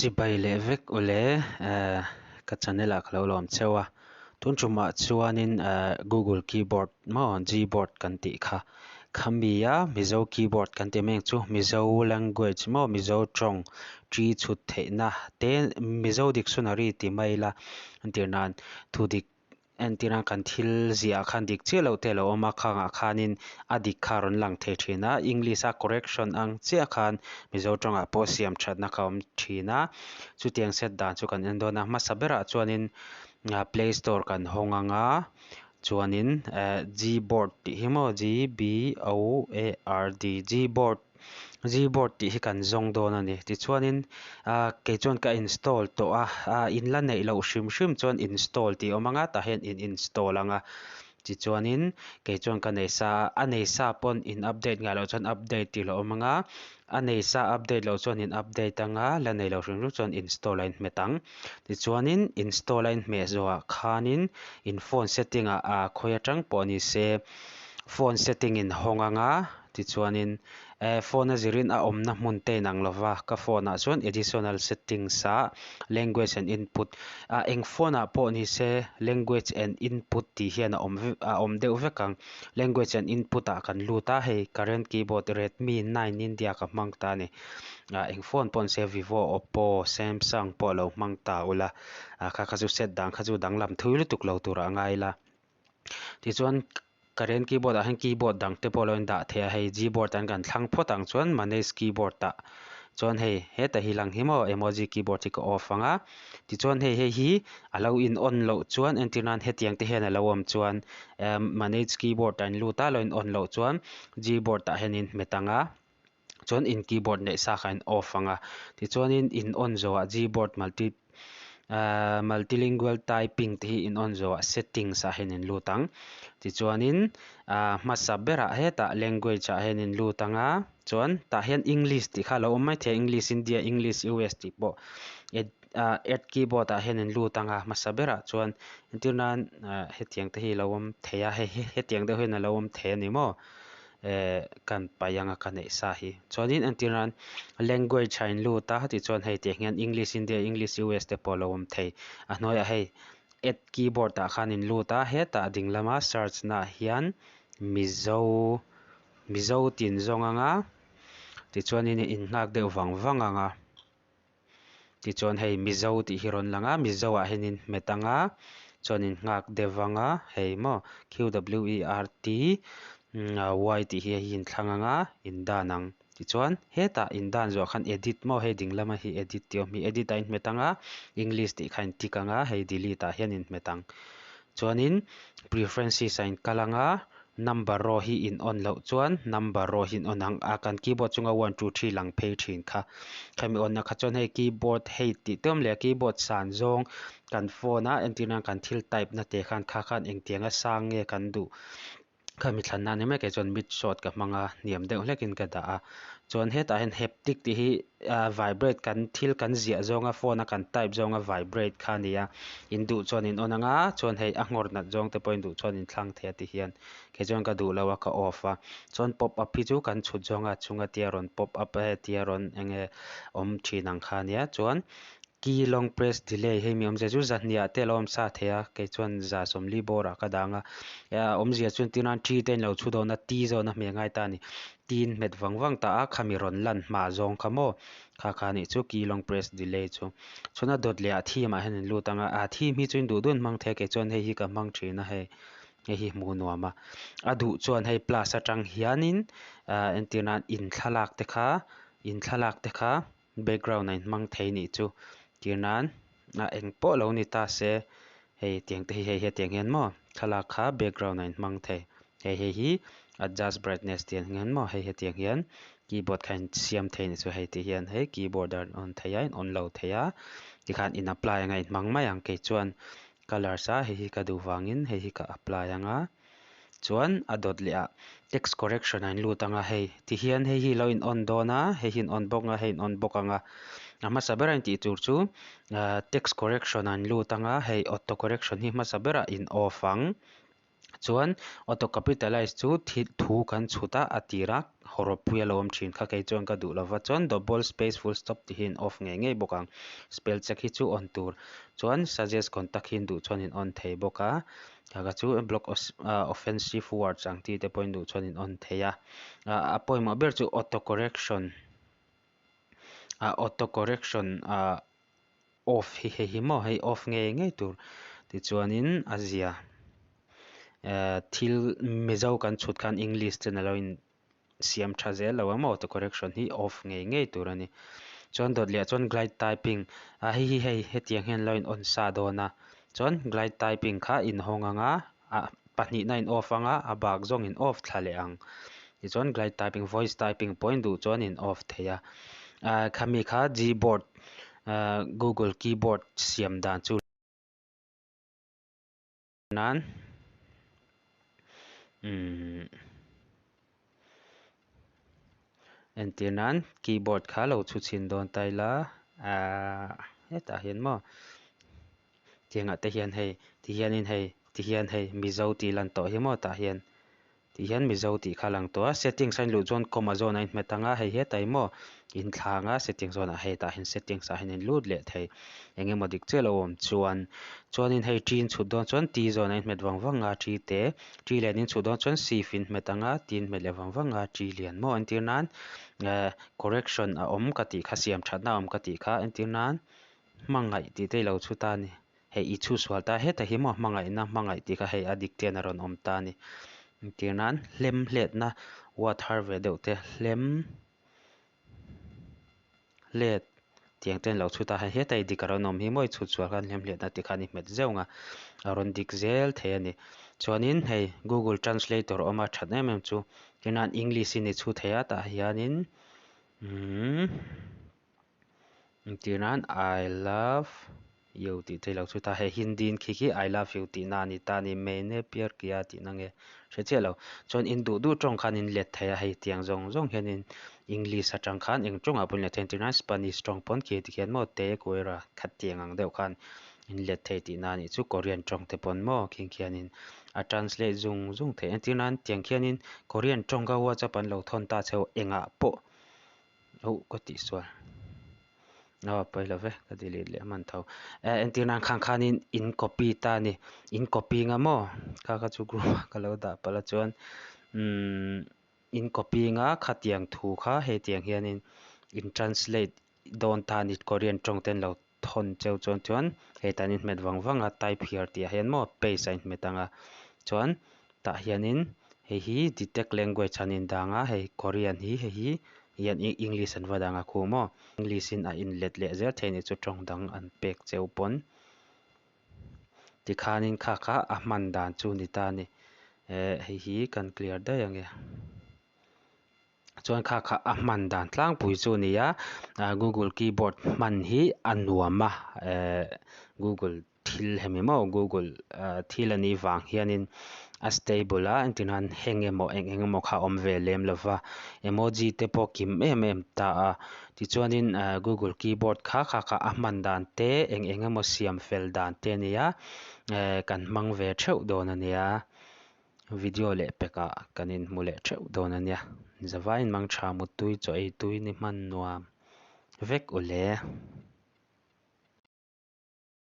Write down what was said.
Chibai leh vek ule eh ka channel ah ka lo lawm cheu a, tun tumah chuanin eh google keyboard maw gboard kan tih kha khami a mizo keyboard kan tih mek chu mizo language maw mizo tawng thi chhut theihna te mizo dictionary tih mai ila entir nan thu dik Entir a kan thil ziah khan dik chiah loh te a lo awm a, khangah khanin a dik kha a rawn lang thei thin a, English a correction ang chiah khan Mizo tawngah pawh siam thatna kha a awm thin a, chutiang set dan chu kan en dawn a, hmasa berah chuanin play store kan hawng ang a, chuanin eh gboard tih hi maw G B O A R D gboard. Gboard tih hi kan zawng dawn a ni. Tichuanin ah kei chuan ka install tawh a, ah in la neih loh hrim hrim chuan install tih a awm ang a, tah hian in install ang a. Tichuanin kei chuan ka nei sa a, a nei sa pawn in update nghah loh chuan update tih lo awm ang a, a nei sa update loh chuan in update ang a, la nei loh hrim hrim chuan install a inhmet ang. Tichuanin install a inhmeh zawhah khanin in phone setting ah ah khawi atang pawh ni se phone setting in hawng ang a. Tichuanin eh phone a zirin a awmna hmun te inang lova ka phone ah chuan additional settings ah language and input ah eng phone ah pawh ni se language and input tih hian a awm a awm deuh vek ang language and input ah kan lut a hei current keyboard redmi 9 india ka hmang ta a ni ah eng phone pawh ni se vivo oppo samsung pawh lo hmang ta ula ah kha kha chu set dan kha chu danglam thui lutuk lo turah a ngai la. Tichuan current keyboard ah hian keyboard dang te pawh a lo indah thei a hei gboard an kan thlang phawt ang chuan manage keyboard ah chuan hei hetah hi lang hi maw emoji keyboard hi ka off ang a tichuan hei hei hi a lo in on loh chuan entir nan hetiang te hian a lo awm chuan eh manage keyboard ah in lut a lo in on loh chuan gboard ah hian in hmet ang a chuan in keyboard neih sa kha in off ang a tichuanin in on zawhah gboard multi ahh multilingual typing te hi in on zawhah settings ah hian in lut ang tichuanin ahh hmasa berah hetah language ah hian in lut ang a chuan tah hian english tih kha a lo awm maithei a english india english U_S tih pawh ah add keyboard ah hian in lut ang a hmasa berah chuan entir nan ah hetiang te hi a lo awm thei a hei hetiang deuh hian a lo awm thei a ni maw. Eh kan paih anga ka neih sa hi. Chuanin entir nan language a in lut a tichuan hei tiang hian English India English U_S te pawh a lo awm thei. A hnuaiah hei add keyboard ah khan in lut a hetah ding lama search naah hian Mizo Mizo tih in zawng anga tichuanin in nghak deuh vang vang anga. Tichuan hei Mizo tih hi rawn lang a, Mizo ah hian in hmet ang a, chuan in nghak deuh vang a, hei maw Q W E R T Y tih hi hei in thlang ang a, in dan ang. Tichuan hetah in dan zawh khan edit maw hei ding lama hi edit tih a awm hi, edit ah in hmet ang a, English tih kha in tick ang a, hei delete ah hian in hmet ang. Chuanin preferences ah in kal ang a, Number row hi in on loh chuan number row hi in on ang a, kan keyboard chunga one two three lang phei thin kha. Khami on na kha chuan hei keyboard height tih te awm leh a keyboard san zawng kan phone a entir nan kan thil type na te khan kha khan engtianga sang nge kan duh khami thlan nan ni mai kei chuan mid short ka hmang a hniam deuh hlek in ka dah a. Chuan hetah hian haptic tih hi ah vibrate kan thil kan ziah zawnga phone a kan type zawnga vibrate kha a ni a in duh chuan in on ang a chuan hei a nghawr nat zawng te pawh in duh chuan in thlang thei a ti hian kei chuan ka duh lo a ka off a chuan pop up hi chu kan chhut zawnga a chunga tia rawn pop up a hetia rawn eng nge awm thin ang kha a nia chuan key long press delay hei mi awmzia chu zahniah te a lo awm sa thei a kei chuan za sawmli bawrah ka dang a awmzia chu entir nan thi te in lo chhu dawn a ti zawn a hmeh ngai ta a ni. Tin hmet vang vang ta a, khami rawn lan hma zawng kha maw? Kha kha nih chu key long press delay chu. Chuan a dawt leh ah theme ah hian in lut ang a, ah theme hi chu in duh duh an hmang thei a, kei chuan hei hi ka hmang thin a hei, hei hi hmuh nuam a. A duh chuan hei plus atang hianin ah entir nan in thlalak te kha, in thlalak te kha background ah in hmang thei nih chu. Tir nan ah eng pawh lo ni ta se hei tiang te hi hei hetiang hian maw thlalak kha background ah in hmang thei. Hei hei hi adjust brightness tih ang hian maw hei hetiang hian keyboard kha in siam thei a nih chu hei tih hian hei keyboard a on thei a in on lo thei a tikhan in apply anga in hmang mai ang kei chuan colours a hei hi ka duh vangin hei hi ka apply anga chuan a dawt leh ah text correction a in lut anga hei ti hian hei hi lo in on dawn a hei hi in on bawk anga hei in on bawk anga a hmasa ber a in tih tur chu ah text correction a in lut anga hei auto correction hi hmasa berah in off ang. Chuan auto capitalize chu thil thu kan chhut a, a tir a hawrawpui a lo awm thin kha kei chuan ka duh lova chuan double space full stop tih hi in off ngei ngei bawk ang spell check hi chu on tur chuan suggest contact hi in duh chuan in on thei bawk a kha kha chu block offensive words ang tih te pawh in duh chuan in on thei a a pawimawh ber chu auto correction auto correction ah off hi hei hi maw hei off ngei ngei tur tichuanin a zia eh thil mizo kan chhut khan english ten alo in siam tha zel lo a maw auto correction hi off ngei ngei tur a ni chuan dawt leh ah chuan glide typing ah hei hi hei hetiang hian alo in on sa dawn a chuan glide typing kha inhawng anga ah pahnihna in off anga a bak zawng in off thla leh ang tichuan glide typing voice typing pawh in duh chuan in off thei a ah khami kha gboard ah google keyboard siam dan chu nan umm entir nan keyboard kha lo chhu chhin dawn ta ila ah hetah hian maw tiangah te hian hei ti hianin hei ti hian hei mizo tih lan tawh hi maw tah hian Tih hian Mizo tih kha a lang tawh a, settings a inluh chuan comma zawn a inhmet ang a, hei hetah hi maw inthlang a settings zawnah hetah hian settings ah hian in lut leh thei eng emaw dik chiah lo awm chuan chuanin hei T in chhut dawn chuan T zawn a inhmet vang vang a T te T lian in chhut dawn chuan shift in hmet ang a T in hmet leh vang vang a T lian maw entir nan eh correction a awm ka tih kha siam thatna a awm ka tih kha entir nan hmangaih tih te i lo chhut a ni. Hei i chhu sual ta heta hi maw hmangaihna hmangaih tih kha hei a dik chian a rawn awm ta a ni. Entir nan hlem hletna word har ve deuh te hlem hlet tiang te an lo chhut a hei heta i dik a rawn awm hi maw i chhut sual khan hlem hletna tih khan i hmet zeuh ang a a rawn dik zel thei a ni. Chuanin hei google translator a awm a that em em chu entir nan english in i chhu thei a tah hianin umm. Entir nan I love you tih theih loh chu ta hei Hindi in khi khi I love you tih na a ni ta a ni maine pyar kiya tih na nge hre chiah lo chuan in duh duh tawng khan in let thei a hei tiang zawng zawng hian in English atang khan eng tawngah pawh in let thei entir nan Spanish tawng pawn khi tikhian maw te kuera khat tiang ang deuh khan in let thei tih na a nih chu Korean tawng te pawn maw khing khian in a translate zung zung thei entir nan tiang khian in Korean tawng kha WhatsApp an lo thawn ta cheu engah pawh. Oh ka tih sual aw pawi lo ve ka delete leh hman tho eh entir nan khang khanin in copy ta a ni in copy nga maw kha kha chu group ah ka lo dah palh a chuan umm in copy nga khatiang thu kha hetiang hianin in translate dawn ta a ni korean tawng te an lo thawn cheu chuan chuan hetah an inhmet vang vang a type here tih ah hian maw paste a inhmet ang a chuan tah hianin hei hi detect language an indang a hei korean hi hei hi hian english an va dang a khu maw english in a inlet leh zel thei a nih chu tawng dang an pek cheu pawn tikhanin kha kha a hman dan chu ni ta a ni eh hei hi kan clear daih ang e. Chuan kha kha a hman dan tlangpui chu a ni a google keyboard hman hi a nuam a ehh google thil hemi maw google thil a nih vang hianin a stable a engtin nan heng emaw eng eng emaw kha a awm ve lem lo va emoji te pawh kim em em ta a tichuanin google keyboard kha kha kha a hman dan te eng eng emaw siam fel dan te a ni a ehh kan hmang ve theuh dawn a nia. Video leh pekah kan inhmu leh theuh dawn a nia. Zavaiin mangtha muttui chaw ei tui ni hman nuam vek u le.